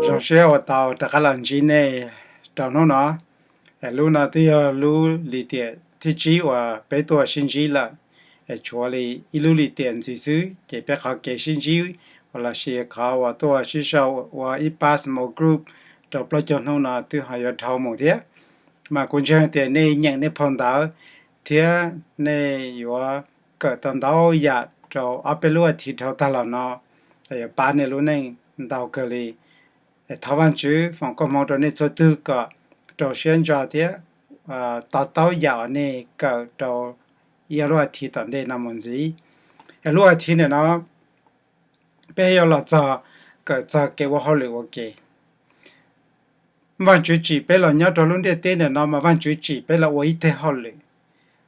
Zoo siab uas tau rov qab los ntsib nej rau hnub no. Lub no twb yog lub lim tiam thib tsib uas peb tuaj sib ntsib lawm. Tshuav li ib lub lim tiam ntxiv xwb ces peb qhov kev sib ntsib uas los sis qhov uas tuaj sib sau ua ib pab small group rau plaub caug hnub no twb ho yuav dhau mus thiab. Mas kuv ntseeg tias nej nyeem nej phau ntawv thiab nej yuav kawm tau ntau yam rau ob peb lub as thiv dhau tag los no, yuav pab nej lub neej ntau kawg li. Thov Vaajtswv foom koob hmoov rau nej txhua tug kom rau siab ntso thiab to taub yam uas nej kawm rau ib lub as thiv tom ntej no mus ntxiv. Lub as thiv ntawm no peb yuav los txog kawm txog kev ua hauj lwm ua ke. Vaajtswv tsim peb los nyob rau lub ntiaj teb ntawm no mas Vaajtswv tsim peb los ua ib teg hauj lwm.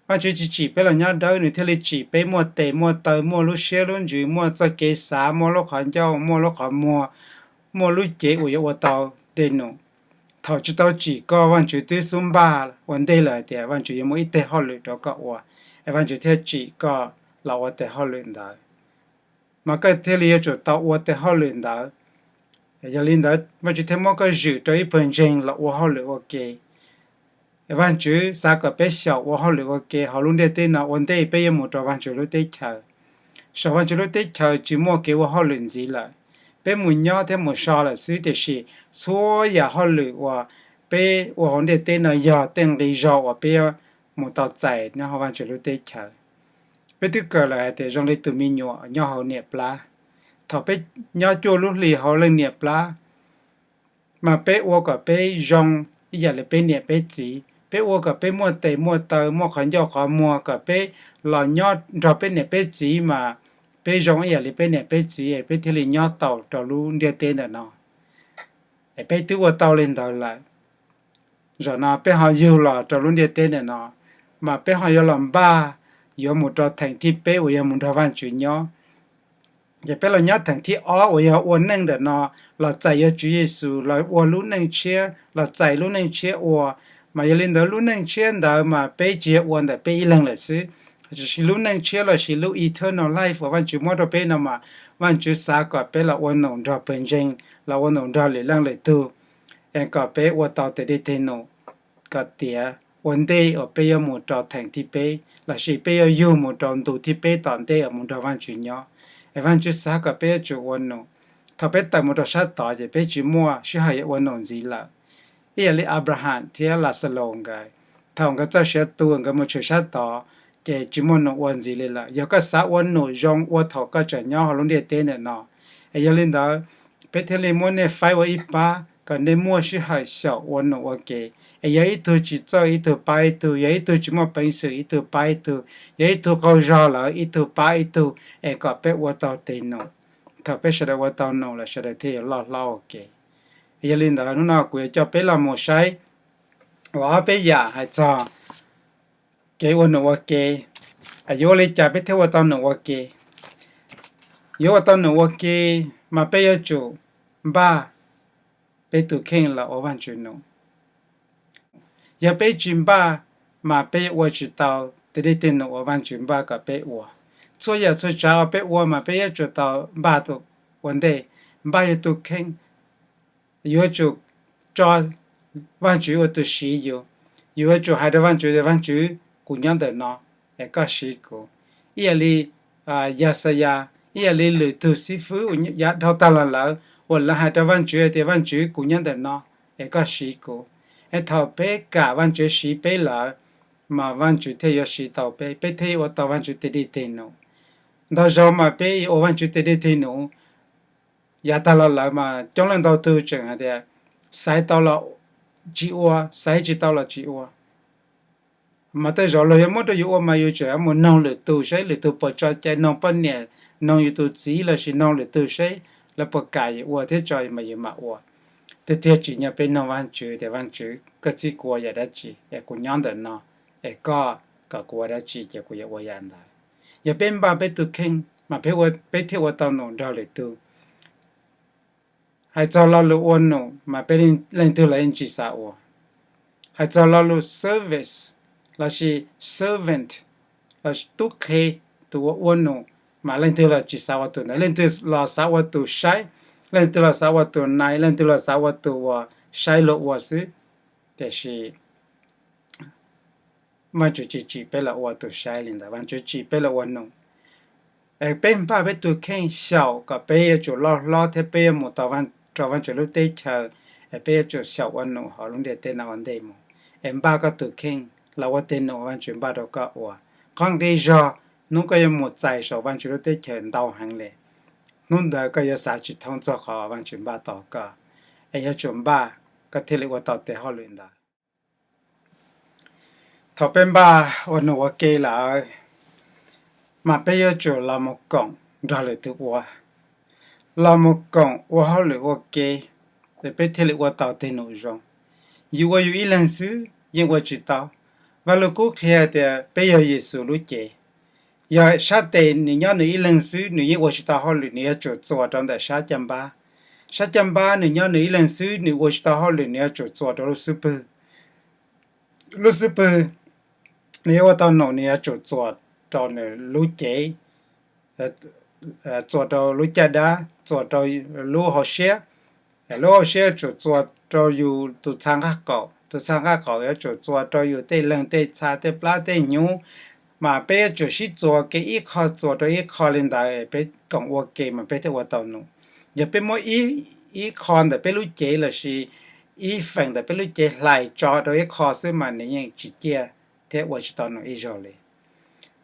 Vaajtswv tsis tsim peb los nyob dawb, nws thiaj li tsim peb muaj tes muaj taw, muaj lub siab lub ntsws, muaj txoj kev xav, muaj lub qhov ncauj, muaj lub qhov muag, muaj lub cev uas yuav ua tau tej num. Thaum tsis tau tsim koj, Vaajtswv twb xub npaj ua ntej lawm hais tias Vaajtswv yuav muaj ib teg hauj lwm rau koj ua, es Vaajtswv thiaj tsim koj los ua tes hauj lwm ntawd. Mas koj thiaj li yuav tsum tau ua tes hauj lwm ntawd. Yog li ntawd Vaajtswv thiaj muab koj zwm rau ib pawg ntseeg los ua hauj lwm ua ke. Vaajtswv xav kom peb xyaum ua hauj lwm ua ke hauv lub ntiaj teb no ua ntej peb yuav mus rau Vaajtswv lub teb chaws. Saum Vaajtswv lub teb chaws tsis muaj kev ua hauj lwm ntxiv lawm. Peb mus nyob thiab mus so lawm xwb, tiam sis txhua yam hauj lwm uas peb ua hauv ntiaj teb no yog tej nqi zog uas peb yuav mus tau txais nyob hauv Vaajtswv lub teb chaws. Peb twb kawm lawm hais tias zoo li tus me nyuam nyob hauv niam plab. Thaum peb nyob cuaj lub hlis hauv leej niam plab, mas peb ua kom peb zoo ib yam li peb niam peb txiv, peb ua kom peb muaj tes muaj taw, muaj qhov ncauj qhov muag, kom peb los nyob nrog peb niam peb txiv mas peb zoo ib yam li peb niam peb txiv es peb thiaj li nyob tau rau lub ntiaj teb ntawm no. Es peb twb ua tau li ntawd lawm, zaum no peb ho yug los rau lub ntiaj teb ntawm no, mas peb ho yuav los npaj yuav mus rau theem thib peb uas yog mus nrog Vaajtswv nyob. Ces peb los nyob theem thib ob uas yog ua neej ntawm no, los txais yuav Tswv Yexus los ua lub neej tshiab, los txais lub neej tshiab ua. Mas yog li ntawd lub neej tshiab ntawd mas peb tsis yog ua ntawm peb ib leeg lawm xwb, tiam sis lub neej tshiab lossis lub eternal life uas Vaajtswv muab rau peb no mas Vaajtswv xav kom peb los ua num nrog pawg ntseeg, los ua num nrog lwm leej lwm tug, es kom peb ua tau tes dej teg num kom tiav ua ntej uas peb yuav mus rau theem thib peb lossis peb yuav yug mus rau ntu thib peb tom ntej uas mus nrog Vaajtswv nyob. Es Vaajtswv xav kom peb yuav tsum ua num. Thaum peb tawm mus rau sab tod ces peb tsis muaj sij hawm yuav ua num ntxiv lawm. Ib yam li Abraham thiab Laxalus nkawd, thaum nkawd txoj sia tu nkawd mus tshwm sab tod, ces tsis muaj num ua ntxiv li lawm. Yog koj xav ua num zoo ua thaum koj tseem nyob hauv lub ntiaj teb ntawm no. Es yog li ntawd, peb thiaj li muab nej faib ua ib pab kom nej muaj sij hawm xyaum ua num ua ke. Es yog ib tug tsis txawj ib tug pab ib tug, yog ib tug tsis muaj peev xwm ib tug pab ib tug, yog ib tug qaug zog lawm ib tug pab ib tug, es kom peb ua tau tes num. Thaum peb sawv daws ua tau num lawm sawv daws thiaj yuav loj hlob ua ke. Yog li ntawd hnub no kuv yuav coj peb los mus saib uas ob peb yam hais txog kev ua num ua ke. Yuav ua li cas peb thiaj ua tau num ua ke? Yuav ua tau num ua ke mas peb yuav tsum npaj peb tus kheej los ua Vaajtswv num. Yog peb tsis npaj mas peb yuav ua tsis tau tes dej teg num uas Vaajtswv npaj kom peb ua. Txhua yam txhua tsav uas peb ua mas peb yuav tsum tau npaj ua ntej, npaj yus tus kheej. Yuav tsum tso Vaajtswv ua tus siv yus. Yus yuav tsum hais rau Vaajtswv tias, Vaajtswv, kuv nyob ntawm no, es koj siv kuv. Ib yam li Yaxayas, ib yam li lwm tug xib fwb uas yav dhau tag los lawm uas lawv hais rau Vaajtswv hais tias, Vaajtswv, kuv nyob ntawm no, es koj siv kuv. Es thaum peb kam Vaajtswv siv peb lawm, mas Vaajtswv thiaj yuav siv tau peb, peb thiaj ua tau Vaajtswv tes dej teg num. Ntau zaus mas peb ua Vaajtswv tes dej teg num, yav tag los lawm mas coob leej ntau tug tseem hais tias xaiv tau los tsis ua, xaiv tsis tau los tsis ua. Mas tej zaum luag yuav muab rau yus ua mas yus tseem mus noog lwm tus seb lwm tus puas tso cai, noog poj niam, noog yus tus txiv lossis noog lwm tus seb lawv puas kam yus ua thiab tso mas yus mam ua. Tiag tiag tsim nyog peb noog Vaajtswv tias, Vaajtswv, koj txib kuv ua yam dab tsi es kuv nyob ntawm no, es koj kom kuv ua dab tsi ces kuv yuav ua yam ntawd. Yog peb npaj peb tus kheej mas peb thiaj ua tau num nrog lwm tus. Hais txog lo lus ua num mas peb leej twg los yeej tsis xav ua. Hais txog lo lus service lossis servant, lossis tub qhe, tus uas ua num, Mas leej twg los tsis xav ua tus ntawd, leej twg los xav ua tus saib, leej twg los xav ua tus nai, leej twg los xav ua tus uas saib luag ua xwb. Tiam sis Vaajtswv tsis tsim peb los ua tus saib li ntawd, Vaajtswv tsim peb los ua num. Es peb npaj peb tus kheej xyaum kom peb yuav tsum loj hlob thiab peb yuav mus tau rau Vaajtswv lub teb chaws, es peb yuav tsum xyaum ua num hauv lub ntiaj teb no ua ntej mus. Es npaj koj tus kheej los ua tej num Vaajtswv npaj rau koj ua. Qhov nqi zog hnub koj yuav mus txais saum Vaajtswv lub teb chaws ntau heev li, hnub ntawd koj yuav xav tsis thoob txog qhov Vaajtswv npaj tau koj, es yuav tsum npaj koj thiaj li ua tau tej hauj lwm ntawd. Thaum peb npaj ua num ua ke lawm, mas peb yuav tsum los mus koom nrog lwm tus ua, los mus koom ua hauj lwm ua ke, es peb thiaj li ua tau tej num zoo. Yus ua yus ib leeg xwb yeej ua tsis tau. Vaj Lug Kub qhia tias peb yog Yexus lub cev. Yog sab tes nws nyob nws ib leeg xwb nws yeej ua tsis tau hauj lwm, nws yuav tsum txuas rau ntawm sab caj npab. Sab caj npab nws nyob nws ib leeg xwb nws ua tsis tau hauj lwm, nws yuav tsum txuas rau lub xub pwg. Lub xub pwg nws yuav ua tau num nws yuav tsum txuas rau nws lub cev, txuas rau lub caj dab, txuas rau lub hauv siab. Lub hauv siab yuav tsum txuas rau yus tus txha nqaj qaum, tus txha nqaj qaum yuav tsum txuas rau yus tej leeg tej txha tej plab tej hnyuv. Mas peb yuav tsum sib txuas kev ib qho txuas rau ib qho li ntawd peb koom ua ke mas peb thiaj ua tau num. Yog peb muab ib qho ntawm peb lub cev lossis ib feem ntawm peb lub cev hlais tso rau ib qho xwb mas nws yeej tsis ciaj thiab ua tsis tau num ib zaug li.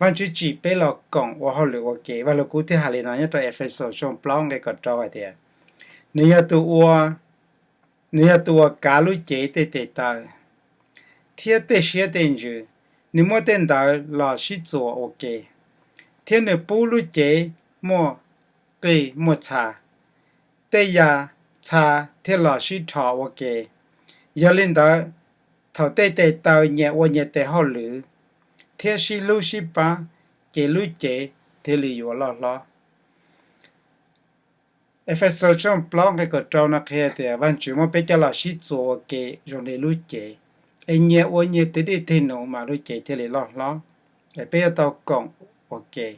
Vaajtswv tsim peb los koom ua hauj lwm ua ke. Vaj Lug Kub thiaj hais li no nyob rau Efexus tshooj plaub nqe kaum rau hais tias, nws yog tus ua, nws yog tus uas kav lub cev tej tes taw thiab tej siab tej ntsws, nws muab tej ntawd los sib txuas ua ke, thiab nws pub lub cev muaj qij muaj txha, tej yam txha thiaj los sib dhos ua ke. Yog li ntawd, thaum tej tes taw nyias ua nyias tes hauj lwm thiab sib hlub sib pab, ces lub cev thiaj li yuav loj hlob. Efexus tshooj plaub nqe kaum rau no qhia tias Vaajtswv muab peb coj los sib txuas ua ke zoo li lub cev, es nyias ua nyias tes dej tes num mas lub cev thiaj li loj hlob. Es peb yuav tau koom ua ke,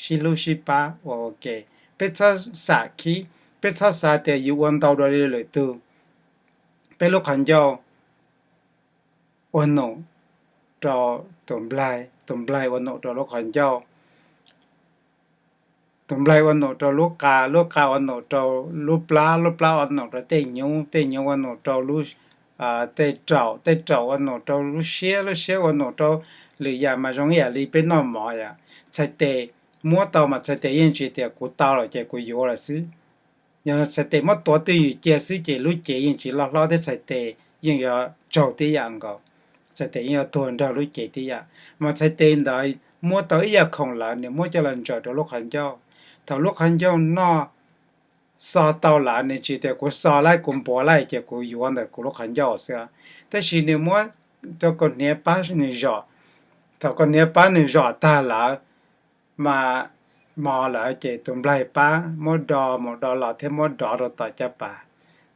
sib hlub sib pab ua ua ke. Peb txhob xam khib, peb txhob xav tias yus ua ntau dua li lwm tus. Peb lub qhov ncauj ua num rau tus nplaig, tus nplaig ua num rau lub qhov ncauj, tus nplaig ua num rau lub qa, lub qa ua num rau lub plab, lub plab ua num rau tej hnyuv, tej hnyuv ua num rau lub, tej raum, tej raum ua num rau lub siab, lub siab ua num rau lwm yam mas zoo ib yam li peb noj mov yom. Txhais tes muab tau mas txhais tes yeej tsis tias kuv tau lawm ces kuv yuav lawm xwb. Yog txhais tes muab tuav twj ywm cia xwb ces lub cev yeej tsis loj hlob thiab txhais tes yeej yuav tsaug tib yam nkaus. Txhais tes yeej yuav tuag nrog lub cev tib yam. Mas txhais tes ntawd muab tau ib yam khoom lawm nws muab coj los ntsaws rau lub qhov ncauj. Thaum lub qhov ncauj noj xo tau lawm nws tsis tias kuv xo lawm kuv npuav lawm ces kuv yuav ntawm kuv lub qhov ncauj xwb. Tab sis nws muab rau kaus hniav pab nws zom. Thaum kaus hniav pab nws zom tag lawm, mas mos lawm ces tus nplaig pab muab do mus do los thiab muab dov rau tom caj pas.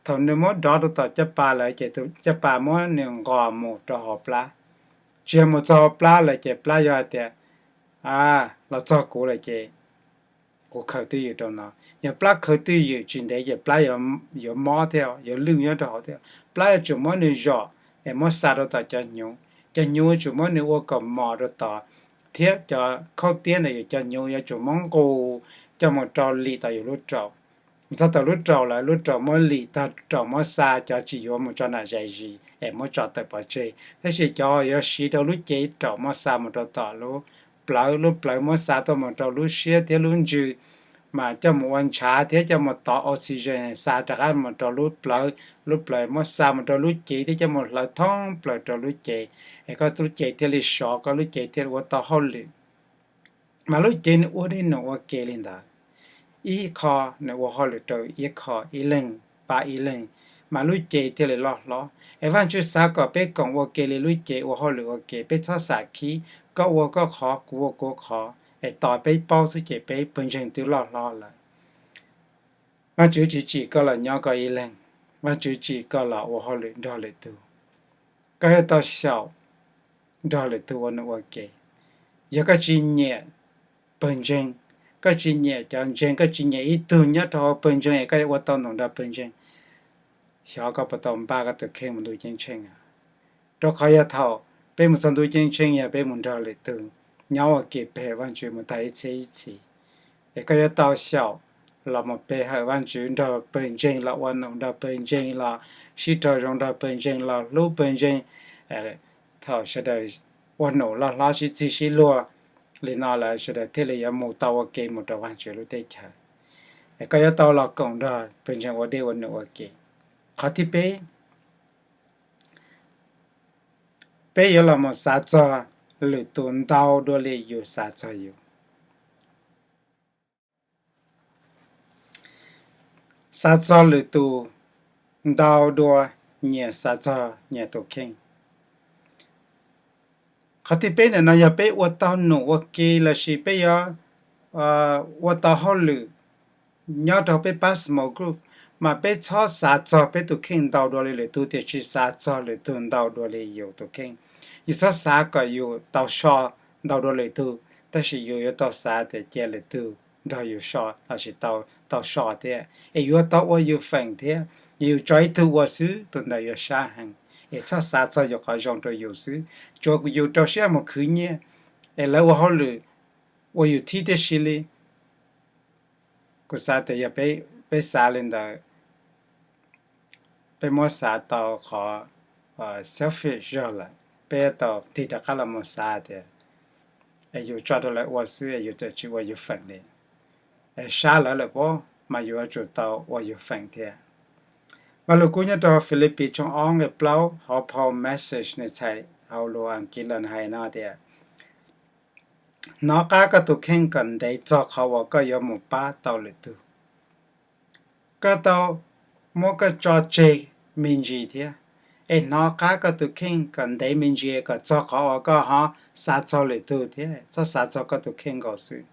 Thaum nws muab dov rau tom caj pas lawm ces tus caj pas muab nws nqos mus rau hauv plab. Tsis yog mus txog hauv plab lawm ces plab yuav hais tias, a, los txog kuv lawm ces kuv khaws twj ywm rau no. Yog plab khaws twj ywm tsis ntev ces plab yuav mob thiab, yuav lwj nyob rau hauv thiab. Plab yuav tsum muab nws zom es muab xa rau tom cov hnyuv. Cov hnyuv yuav tsum muab nws ua kom mos rau tod, thiab cov khaub tiab ntawm yus cov hnyuv yuav tsum muab nqus coj mus rau lim tom yus lub raum. Txog tom lub raum lawm lub raum muab lim, tog raum muab xa cov tsis yuav mus tso nram zais zis es muab tso tawm pov tseg. Tab sis cov yuav siv rau lub cev raum muab xa mus rau tom lub plawv, lub plawv muab xa tuaj mus rau lub siab thiab lub ntsws, mas coj mus ua ntshav thiab coj mus tov oxygen xa rov qab mus rau lub plawv, lub plawv muab xa mus rau lub cev thiab coj mus hlawv thoob plaws rau lub cev, es koj lub cev thiaj li sov, koj lub cev thiaj li ua tau hauj lwm. Mas lub cev nws ua dej num ua ke li ntawd, ib qho nws ua hauj lwm rau ib qho, ib leeg pab ib leeg, mas lub cev thiaj li loj hlob. Es Vaajtswv xav kom peb koom ua ke li lub cev ua hauj lwm ua ke, peb txhob xam khib, koj ua koj qhov, kuv ua kuv qhov, es tos peb paub xwb ces peb pawg ntseeg twb loj hlob lawm. Vaajtswv tsis tsim koj los nyob koj ib leeg, Vaajtswv tsim koj los ua hauj lwm nrog lwm tus. Koj yuav tau xyaum nrog lwm tus ua num ua ke. Yog koj tsis nyiam pawg ntseeg, koj tsis nyiam cov ntseeg, koj tsis nyiam ib tug nyob rau hauv pawg ntseeg es koj yuav ua tau num nrog pawg ntseeg, xyov koj puas tau npaj koj tus kheej mus ntuj ceeb tsheej. Rau qhov yog thaum peb mus txog ntuj ceeb tsheej yog peb mus nrog lwm tug nyob ua ke pem Vajtswv mus tag ib txhiab ib txhis. Es koj yuav tau xyaum los mus pe hawm Vajtswv nrog pawg ntseeg, los ua num nrog pawg ntseeg, los sib raug zoo nrog pawg ntseeg, los hlub pawg ntseeg. Thaum sawv daws ua num loj hlob sib txig sib luag li no lawm, sawv daws thiaj li yuav mus tau ua ke mus rau Vajtswv lub teb chaws. Es koj yuav tau los koom nrog pawg ntseeg ua dej ua num ua ke. Qhov thib peb, peb yuav los mus xav txog lwm tus ntau dua li yus xav txog yus. Xav txog lwm tus ntau dua nyias xav txog nyias tus kheej. Qhov thib peb ntawm no yog peb ua tau num ua ke lossis peb yuav ua tau hauj lwm nyob rau peb pab small group, mas peb txhob xav txog peb tus kheej ntau dua li lwm tus, tiam sis xav txog lwm tus ntau dua li yus tus kheej. Yus txhob xav kom yus tau so ntau dua lwm tus, tab sis yus yuav tau xav tias cia lwm tus nrog yus so lossis tau so thiab, es yuav tau ua yus feem thiab. Yus tso ib tug ua xwb, tus ntawd yuav sab heev, es txhob xav txog yus qhov zoo rau yus xwb, tsuas yus rau siab mus khwv nyiaj, es lawv ua hauj lwm ua yus thib tib si li. Kuv xav tias yog peb xav li ntawd, peb muab xav tau qhov selfish zog lawm, peb tau tig rov qab los mus xav tias, es yus tso rau lawv ua xwb es yus txawm tsis ua yus feem li, es sab lawv lawm pob, mas yus yuav tsum tau ua yus feem thiab. Vaj Lug Kub nyob rau Philippians tshooj ob nqe plaub hauv phau Message nws txhais hauv lus Askiv los nws hais no tias, hnov qab koj tus kheej kom ntev txog qhov uas koj yuav mus pab tau lwm tus. Koj tau muab koj tso tseg me ntsis thiab, es hnov qab koj tus kheej kom ntev me ntsis kom txog qhov uas koj ho xav txog lwm tus thiab, txhob xav txog koj tus kheej nkaus xwb.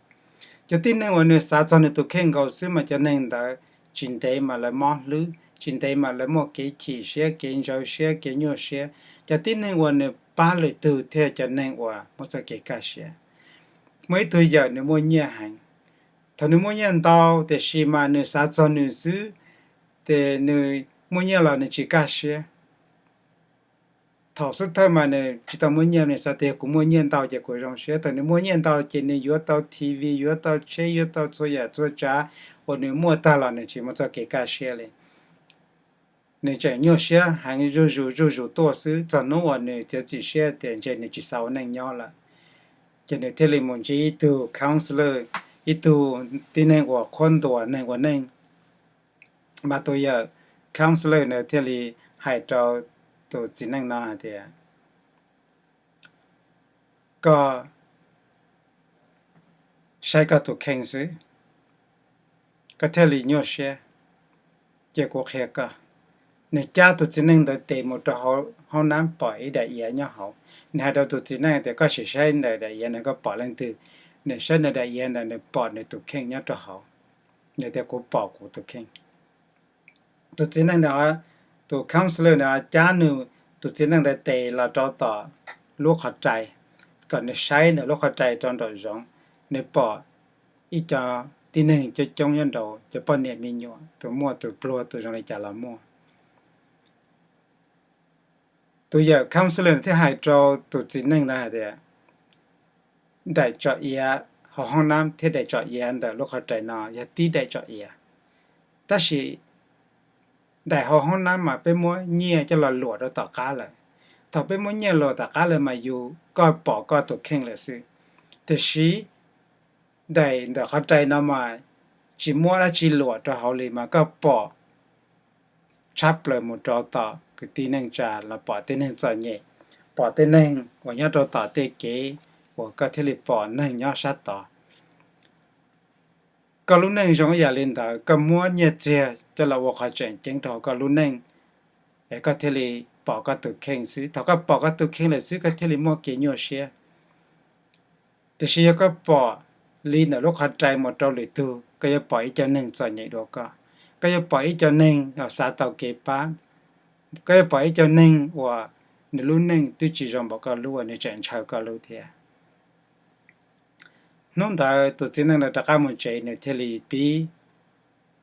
Cov tib neeg uas nws xav txog nws tus kheej nkaus xwb mas cov neeg ntawd tsis ntev mas lawv mob hlwb, tsis ntev mas lawv muaj kev chim siab, kev ntxhov siab, kev nyuaj siab. Cov tib neeg uas nws pab lwm tus thiaj cov neeg uas muaj txoj kev kaj siab. Muaj ib tug yawm nws muaj nyiaj heev, thaum nws muaj nyiaj ntau tiam sis mas nws xav txog nws xwb, ces nws muaj nyiaj los nws tsis kaj siab. Thaum xub thawj mas nws tsis tau muaj nyiaj, nws xav tias yog kuv muaj nyiaj ntau ces kuv zoo siab. Thaum nws muaj nyiaj ntau ces nws yuav tau T V, yuav tau tsheb, yuav tau txhua yam txhua tsav uas nws muaj tag los nws tsis muaj txoj kev kaj siab li. Nws tseem nyuaj siab heev zuj zus zuj zus tuaj xwb, txog hnub uas nws txiav txim siab tias ntshe nws tsis xav ua neej nyob lawm, ces nws thiaj li mus ntsib ib tug counselor, ib tug tib neeg uas qhuab ntuas neeg ua neej. Mas tus yawm counselor ntawd thiaj li hais rau tus txiv neej no hais tias, koj saib koj tus kheej xwb, koj thiaj li nyuaj siab. Cia kuv qhia koj. Nws cab tus txiv neej ntawd tes mus rau hauv hoob nab pom ib daim iav nyob hauv. Nws hais rau tus txiv neej tias koj sim saib ntawm daim iav ntawd koj pom leej twg. Nws saib ntawm daim iav ntawd nws pom nws tus kheej nyob rau hauv. Nws tias kuv pom kuv tus kheej. Tus txiv neej ntawd, tus counselor ntawd cab nws, tus txiv neej ntawd tes los rau tom lub qhov rai, kom nws saib ntawm lub qhov rai rau nraum zoov. Nws pom ib co tib neeg coob coob nyob nraud, cov poj niam me nyuam, tus muaj tus pluag, tus zoo li cas los muaj. Tus yawm counselor thiaj hais rau tus txiv neej ntawd hais tias, daim tsom iav hauv hoob nab thiab daim tsom iav ntawm lub qhov rai no yog tib daim tsom iav, tab sis daim hauv hoob nab mas peb muab nyiaj coj los luam rau tom qab lawm. Thaum peb muab nyiaj luam tom qab lawm mas yus, koj pom koj tus kheej lawm xwb. Tiam sis daim ntawm qhov rai no mas tsis muab dab tsi luam rau hauv li mas koj pom tshab plaws mus rau tom kwv tij neej tsa los pom tej neeg txom nyem, pom tej neeg uas nyob rau tom tej kev uas koj thiaj li pom neeg nyob sab tod. Koj lub neej zoo ib yam li ntawd, koj muab nyiaj txiag coj los ua qhov tseem ceeb rau hauv koj lub neej, es koj thiaj li pom koj tus kheej xwb. Thaum koj pom koj tus kheej lawm xwb koj thiaj li muaj kev nyuaj siab. Tiam sis yog koj pom li ntawm lub qhov rai mus rau lwm tug, koj yuav pom ib co neeg txom nyem dua koj, koj yuav pom ib co neeg uas xav tau kev pab, koj yuav pom ib co neeg uas nws lub neej twb tsis zoo npaum koj lub uas nws tseem ntshaw koj lub thiab. Hnub ntawd tus txiv neej ntawd rov qab mus tsev, nws thiaj li pib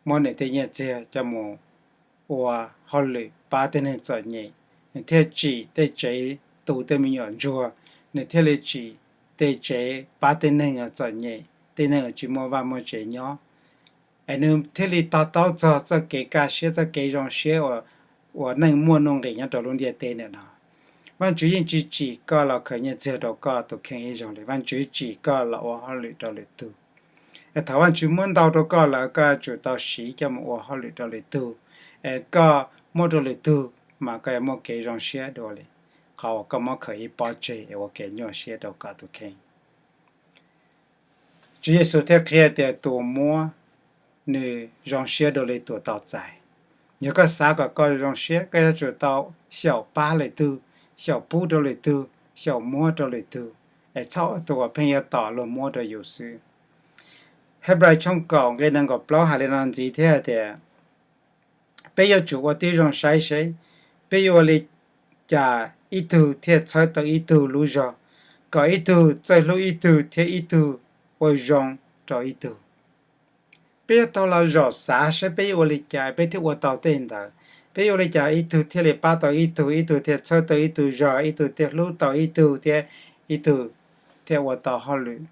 muab nws tej nyiaj txiag coj mus ua hauj lwm pab tej neeg txom nyem. Nws thiaj tsim tej tsev tu tej me nyuam ntsuag, nws thiaj li tsim tej tsev pab tej neeg uas txom nyem, tej neeg uas tsis muaj vaj muaj tsev nyob. Es nws thiaj li to taub txog txoj kev kaj siab, txoj kev zoo siab uas neeg muaj nuj nqis nyob rau lub ntiaj teb ntawm no. Vaajtswv yeej tsis tsim koj los khaws nyiaj txiag rau koj tus kheej ib zaug li. Vaajtswv tsim koj los ua hauj lwm rau lwm tug. Es thaum Vaajtswv muab ntau rau koj lawm, koj yuav tsum tau siv coj mus ua hauj lwm rau lwm tug. Es koj muab rau lwm tug mas koj yuav muaj kev zoo siab dua li qhov uas koj muab khaws ib pob tseg es ua kev nyuaj siab rau koj tus kheej. Tswv Yexus thiaj qhia tias tus muab nws zoo siab dua li tus tau txais. Yog koj xav kom koj zoo siab, koj yuav tsum tau xyaum pab lwm tug, xyaum pub rau lwm tug, xyaum muab rau lwm tug, es txhob ua tus uas pheej yuav tos luag muab rau yus xwb. Henplais tshooj kaum nqe nees nkaum plaub hais li no ntxiv thiab hais tias, peb yuav tsum ua tib zoo saib seb peb yuav ua li cas ib tug thiaj txhawb tau ib tug lub zog, kom ib tug txawj hlub ib tug thiab ib tug ua zoo rau ib tug. Peb yuav tau los zaum xav saib peb yuav ua li cas peb thiaj ua tau tej ntawd. Peb yuav ua li cas ib tug thiaj li pab tau ib tug, ib tug thiaj txhawb tau ib tug zog, ib tug thiaj hlub tau ib tug thiab ib tug thiaj ua tau hauj lwm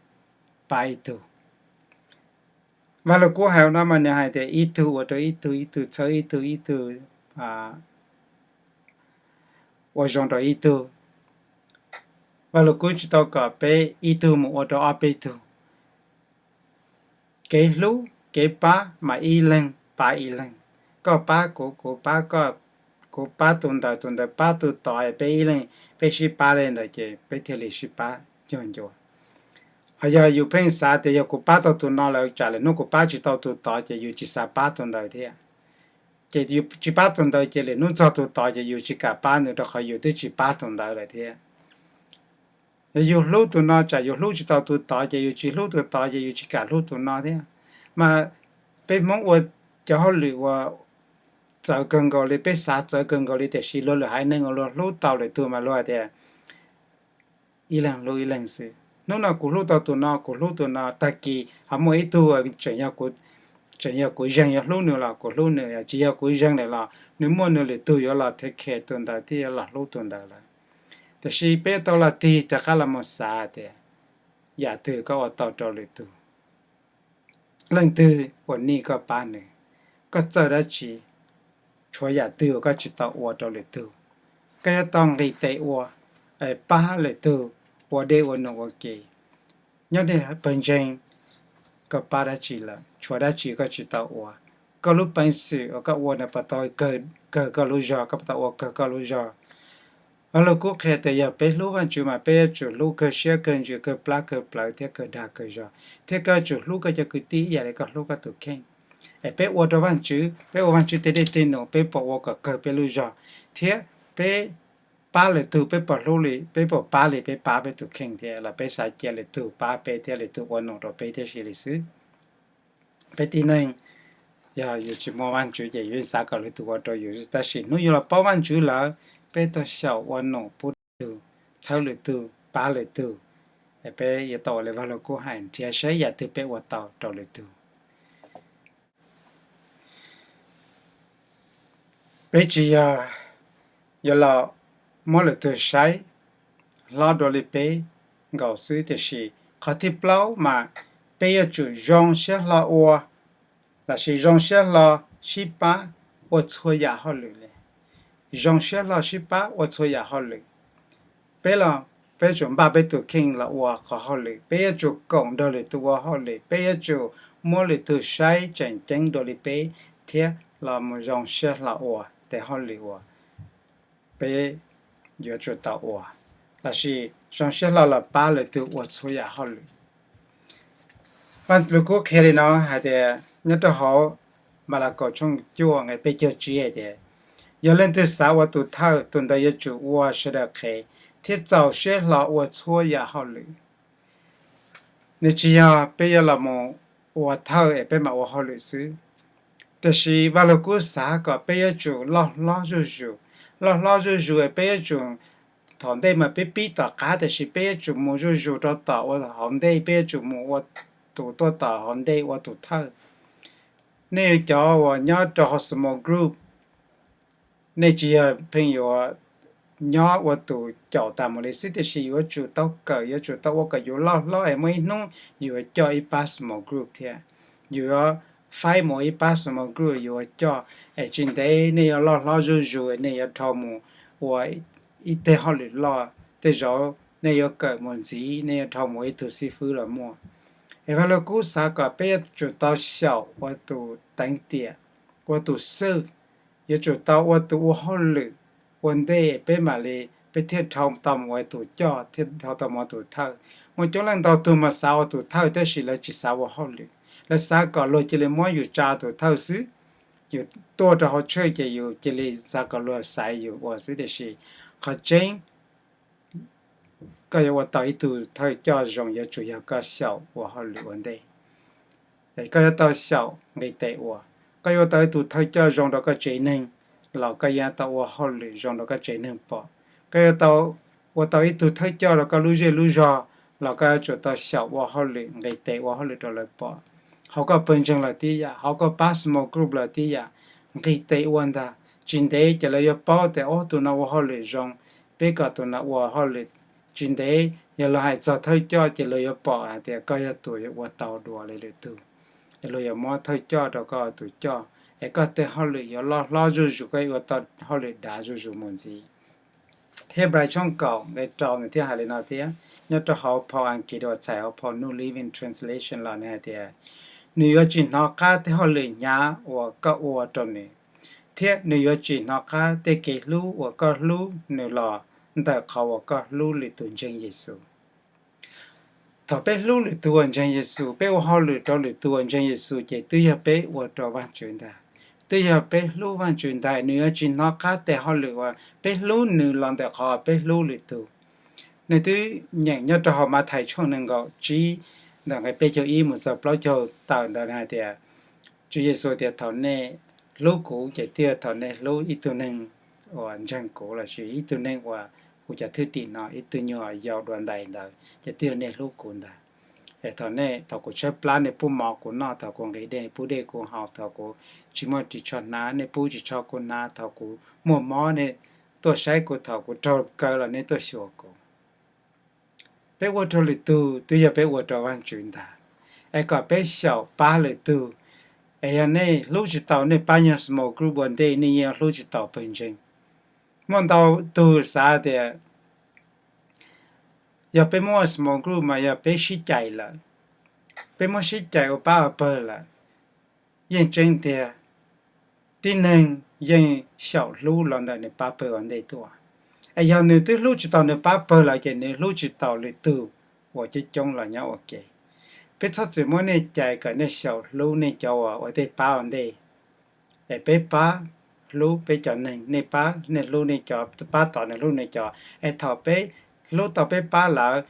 pab ib tug. Vaj Lug Kub hais no mas nws hais tias ib tug ua rau ib tug, ib tug txhawb ib tug, ib tug ua zoo rau ib tug. Vaj Lug Kub tsis tau kom peb ib tug mus ua rau ob peb tug. Kev hlub kev pab mas ib leeg pab ib leeg, koj pab kuv, kuv pab koj, kuv pab tus ntawd, tus ntawd pab tus tod, peb ib leeg peb sib pab li ntawd ces peb thiaj li sib pab cuag ncua. Ho yog yus pheej xav tias yog kuv pab tau tus no lawm tsam lwm hnub kuv pab tsis tau tus tod ces yus tsis xav pab tus ntawd thiab. Ces yus tsis pab tus ntawd ces lwm hnub txog tus tod ces yus tsis kam pab nws rau qhov yus twb tsis pab tus ntawd lawm thiab. Yog yus hlub tus no tsam yus hlub tsis tau tus tod ces yus tsis hlub tus tod ces yus tsis kam hlub tus no thiab. Mas peb Hmoob ua cov hauj lwm uas txawv kawg nkaus li, peb xav txawv kawg nkaus li tiam sis luag lwm haiv neeg uas luag hlub tau lwm tus mas luag hais tias ib leeg hlub ib leeg xwb. Hnub no kuv hlub tau tus no, kuv hlub tus no, tag kis ho muaj ib tug tseem yog kuv zeeg yuav hlub nws los kuv hlub nws, tsis yog kuv zeeg lawm los nws muaj nws lwm tug yuav los take care tus ntawd thiab yuav los hlub tus ntawd lawm. Tiam sis peb yuav tau los tig rov qab los mus xav tias yam twg koj ua tau rau lwm tug. Leej twg uas nij koj pab nws, koj txawj dab tsi, tshuav yam twg uas koj tsis tau ua rau lwm tug. Koj yuav tau nqis tes ua, pab lwm tug ua dej ua num ua ke. Nyob pawg ntseeg, koj pab dab tsi lawm, tshuav dab tsi koj tsis tau ua. Koj lub peev xwm uas koj ua ntawd puas tau kawg koj lub zog, koj puas tau ua kawg koj lub zog. Vaj Lug Kub qhia tias yog peb hlub Vajtswv mas peb yuav tsum hlub kawg siab kawg ntsws kawg plab kawg plawv thiab kawg dag kawg zog, thiab koj yuav tsum hlub koj cov kwv tij ib yam li koj hlub koj tus kheej. Es peb ua rau Vajtswv, peb ua Vajtswv tej dej tej num peb puas ua kom kawg peb lub zog, thiab peb pab lwm tug peb puas hlub li, peb puas pab li peb pab peb tus kheej thiab los peb xav cia lwm tug pab peb thiab lwm tug ua num rau peb thiab si li xwb. Peb tib neeg yog yus tsis muaj Vajtswv ces yus yeej xav kom lwm tus ua rau yus, tab sis hnub yus los paub Vajtswv lawm, peb tau xyaum ua num pub lwm tug, txhawb lwm tug, pab lwm tug. Peb yuav tau ua li Vaj Lug Kub hais, nrhiav saib yam twg peb ua tau rau lwm tug. Peb tsis yog yuav los muab lwm tug saib hlob dua li peb nkaus xwb, tiam sis qhov thib plaub mas peb yuav tsum zoo siab hlo ua, lossis zoo siab hlo sib pab ua txhua yam hauj lwm li. Zoo siab hlo sib pab ua txhua yam hauj lwm. Peb los peb yuav tsum npaj peb tus kheej los ua qhov hauj lwm, peb yuav tsum koom nrog lwm tus ua hauj lwm, peb yuav tsum muab lwm tus saib tseem ceeb dua li peb thiab los mus zoo siab hlo ua tej hauj lwm uas peb yuav tsum tau ua, lossis zoo siab hlo los pab lwm tus ua txhua yam hauj lwm. Vaj Lug Kub qhia li no hais tias nyob rau hauv Malakaus tshooj cuaj nqe peb caug tsib hais tias, yog leej twg xav ua tus thawj, tus ntawd yuav tsum ua sawv daws qhev thiab txaus siab hlo ua txhua yam hauj lwm. Nws tsis yog peb yuav los mus ua thawj es peb mam ua hauj lwm xwb, tiam sis Vaj Lug Kub xav kom peb yuav tsum loj hlob zuj zus. Loj hlob zuj zus es peb yuav tsum thaum ntej mas peb pib tom qab, tiam sis peb yuav tsum mus zuj zus rau tom ua hauv ntej, peb yuav tsum mus ua tus tuaj tom hauv ntej ua tus thawj. Nej yog cov uas nyob rau hauv small group, nej tsis yog pheej yuav nyob ua tus caum tas mus li xwb, tiam sis yuav tsum tau kawm, yuav tsum tau ua kom yus loj hlob es muaj ib hnub yus yuav coj ib pab small group thiab. Yus yuav faib mus ua ib pab small group yus yuav coj, es tsis ntev nej yuav loj hlob zuj zus, nej yuav dhau mus ua ib teg hauj lwm loj, tej zaum nej yuav kawm mus ntxiv, nej yuav dhau mus ib tug xib fwb los muaj. Es Vaj Lug Kub xav kom peb yuav tsum tau xyaum ua tus teev tiam, ua tus xwj, yuav tsum tau ua tus ua hauj lwm ua ntej peb mam li, peb thiaj dhau tau mus ua tus coj, thiaj dhau tau mus ua tus thawj. Muaj coob leej ntau tug mas xav ua tus thawj tab sis lawv tsis xav ua hauj lwm, lawv xav kom luag cia li muab yus tsa tus thawj xwb. Yus tuaj rau hauv church ces yus cia li xav kom luag xaiv yus ua xwb, tiam sis qhov tseeb koj yuav ua tau ib tug thawj coj zoo yuav tsum yog koj xyaum ua hauj lwm ua ntej. Koj yuav tau xyaum nqis tes ua. Koj yuav ua tau ib tug thawj coj zoo rau koj tsev neeg los koj yuav tau ua hauj lwm zoo rau koj tsev neeg pom. Koj yuav tau ua tau ib tug thawj coj rau koj lub zej lub zog los koj yuav tsum tau xyaum ua hauj lwm nqis tes ua hauj lwm rau lawv pom. Hauv koj pawg ntseeg los tib yam, hauv koj pab small group los tib yam, nqis tes ua ntag. Tsis ntev ces lawv yuav paub tias, ob, tus no ua hauj lwm zoo, peb kom tus no ua hauj lwm. Tsis ntev yog luag hais txog thawj coj ces luag yuav pom hais tias koj yog tus yuav ua tau dua li lwm tug, es luag yuav muab thawj coj rau koj ua tus coj, es koj tej hauj lwm yuav loj hlob zuj zus, koj yuav ua tau hauj lwm dav zuj zus mus ntxiv. Hebrews tshooj kaum nqe rau nws thiaj hais li no thiab, nyob rau hauv phau Askiv uas txhais hauv phau New Living Translation los nws hais tias, nws yuav tsis hnov qab tej hauj lwm hnyav uas koj ua rau nws, thiab nws yuav tsis hnov qab tej kev hlub uas koj hlub nws los ntawm qhov uas koj hlub lwm tus ntseeg Yexus. Thaum peb hlub lwm tus uas ntseeg Yexus, peb ua hauj lwm rau lwm tus uas ntseeg Yexus ces twb yog peb ua rau Vajtswv ntag, twb yog peb hlub Vajtswv ntag. Nws yuav tsis hnov qab tej hauj lwm uas peb hlub nws los ntawm qhov peb hlub lwm tus. Nej twb nyeem nyob rau hauv Mathais tshooj nees nkaum tsib ntawm nqe peb caug ib mus txog plaub caug tawm ntawd hais tias, Tswv Yexus tias, thaum nej hlub kuv ces twb yog thaum nej hlub ib tug neeg uas ntseeg kuv lossis ib tug neeg uas kuv cov thwj tim no, ib tug nyuag yau dua ntais ntawd ces twb yog nej hlub kuv ntag. Es thaum nej, thaum kuv tshaib plab nej pub mov kuv noj, thaum kuv nqhis dej pub dej kuv haus, thaum kuv tsis muaj ris tsho hnav nej pub ris tsho kuv hnav, thaum kuv muaj mob nej tuaj saib kuv, thaum kuv raug kaw los nej tuaj xyuas kuv. Peb ua rau lwm tug twb yog peb ua rau Vajtswv ntag. Es kom peb xyaum pab lwm tug. Es yog nej hlub tsis tau nej pab nyuag small group ua ntej, nej yeej hlub tsis tau pawg ntseeg. Muaj ntau tug xav tias yog peb muab ua small group mas yog peb sib cais lawm, peb muab sib cais ua pab ua pawg lawm. Yeej tseeb tiag, tib neeg yeej xyaum hlub los ntawm nws pab pawg ua ntej tuaj. Es yog nws twb hlub tsis tau nws pab pawg lawm ces nws hlub tsis tau lwm tug uas coob coob los nyob ua ke. Peb txhob txwm muab nej cais kom nej xyaum hlub nej cov uas ua tej pab ua ntej. Es peb pab hlub peb cov neeg, nej pab, nej hlub nej cov, pab tom nws hlub nws cov. Es thaum peb hlub tau peb pab lawm,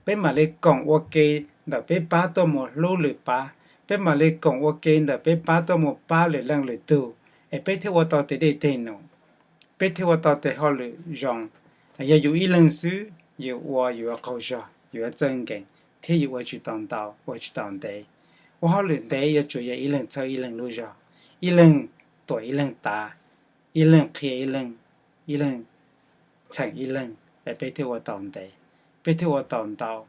peb mam li koom ua ke ntawm peb pab tuaj mus hlub lwm pab, peb mam li koom ua ke ntawm peb pab tuaj mus pab lwm leej lwm tug, es peb thiaj ua tau tes dej tes num, peb thiaj ua tau tes hauj lwm zoo. Yog yus ib leeg xwb, yus ua yus yuav qaug zog, yus yuav txawj nkees, thiab yus ua tsis tau ntau, ua tsis tau ntev. Ua hauj lwm ntev yuav tsum yog ib leeg txhawb ib leeg lub zog, ib leeg tuam ib leeg tav, ib leeg qhia ib leeg, ib leeg txheem ib leeg, es peb thiaj ua tau ntev, peb thiaj ua tau ntau.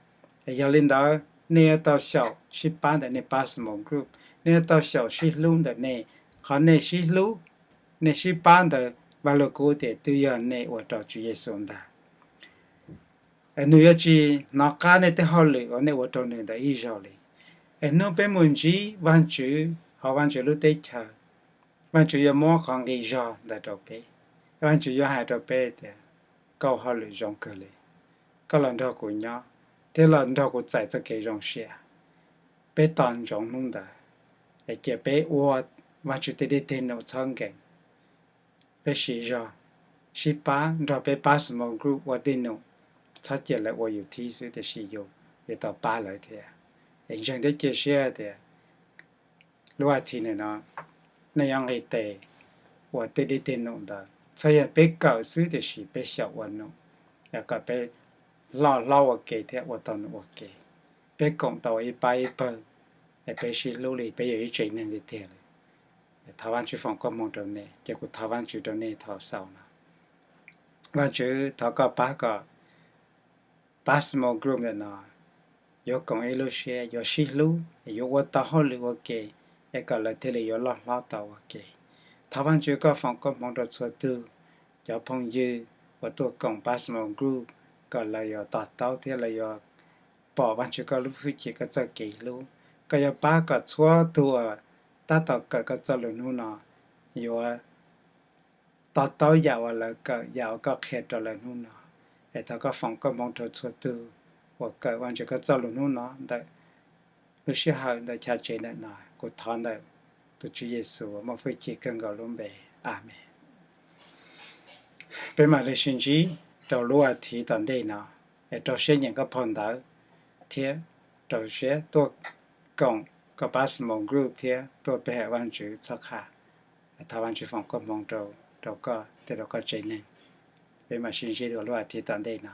Es yog li ntawd nej yuav tau xyaum sib pab ntawm nej pab small group, nej yuav tau xyaum sib hlub ntawm nej. Qhov nej sib hlub, nej sib pab ntawd, Vaj Lug Kub tias twb yog nej ua rau Tswv Yexus ntag. Nws yuav tsis hnov qab nej tej hauj lwm uas nej ua rau nws ntawd ib zaug li. Es hnub peb mus ntsib Vajtswv hauv Vajtswv lub teb chaws, Vajtswv yuav muab qhov nqi zog ntawd rau peb. Vajtswv yuav hais rau peb tias, koj hauj lwm zoo kawg li, koj los nrog kuv nyob thiab los nrog kuv txais txoj kev zoo siab. Peb tos ntsoov hnub ntawd, es cia peb ua Vajtswv tej dej tej num txhob nkees. Peb siv zog sib pab nrog peb pab small group ua dej num, txhob cia lawv ua yus thib xwb tiam sis yus yuav tau pab lawv thiab. Es ntseeg thiab cia siab tias lub as thiv no nej yuav nqis tes ua tej dej tej num ntawd, txhob yog peb kawm xwb tiam sis peb xyaum ua num. kom peb loj hlob ua ke thiab ua tau nws ua ke. Peb koom tau ua ib pab ib pawg, es peb sib hlub li peb yog ib tsev neeg tiag tiag li. Thov Vajtswv foom koob hmoov rau nej, ces kuv thov Vajtswv rau nej thaum xaus no. Vajtswv, thov koj pab kom pab small group ntawm no yuav koom ib lub siab, yuav sib hlub, yuav ua tau hauj lwm ua ke, es kom lawv thiaj li yuav loj hlob tau ua ke. Thov Vajtswv koj foom koob hmoov rau txhua tug cov phooj ywg uas tuaj koom pab small group, kom lawv yuav to taub thiab lawv yuav pom Vajtswv koj lub hwj chim, koj txoj kev hlub. Koj yuav pab kom txhua tug uas tab tom kawm koj txoj lus hnub no yuav to taub yam uas lawv kawm, yam uas koj qhia rau lawv hnub no. Es thov koj foom koob hmoov rau txhua tug uas kawm Vajtswv koj txoj lus hnub no ntawm lub sij hawm ntawm chav tsev ntawm no. Kuv thov ntawm tus Tswv Yexus muaj hwj chim kawg nkaus lub npe, Amees. Peb mam li sib ntsib rau lub a thiv tom ntej no, es rau siab nyeem koj phau ntawv thiab rau siab tuaj koom koj pab small group thiab tuaj pe hawm Vajtswv txhoj kha. Thov Vajtswv foom koob hmoov rau koj thiab rau koj tsev neeg. Peb mam sib ntsib dua lub a thiv tom ntej no.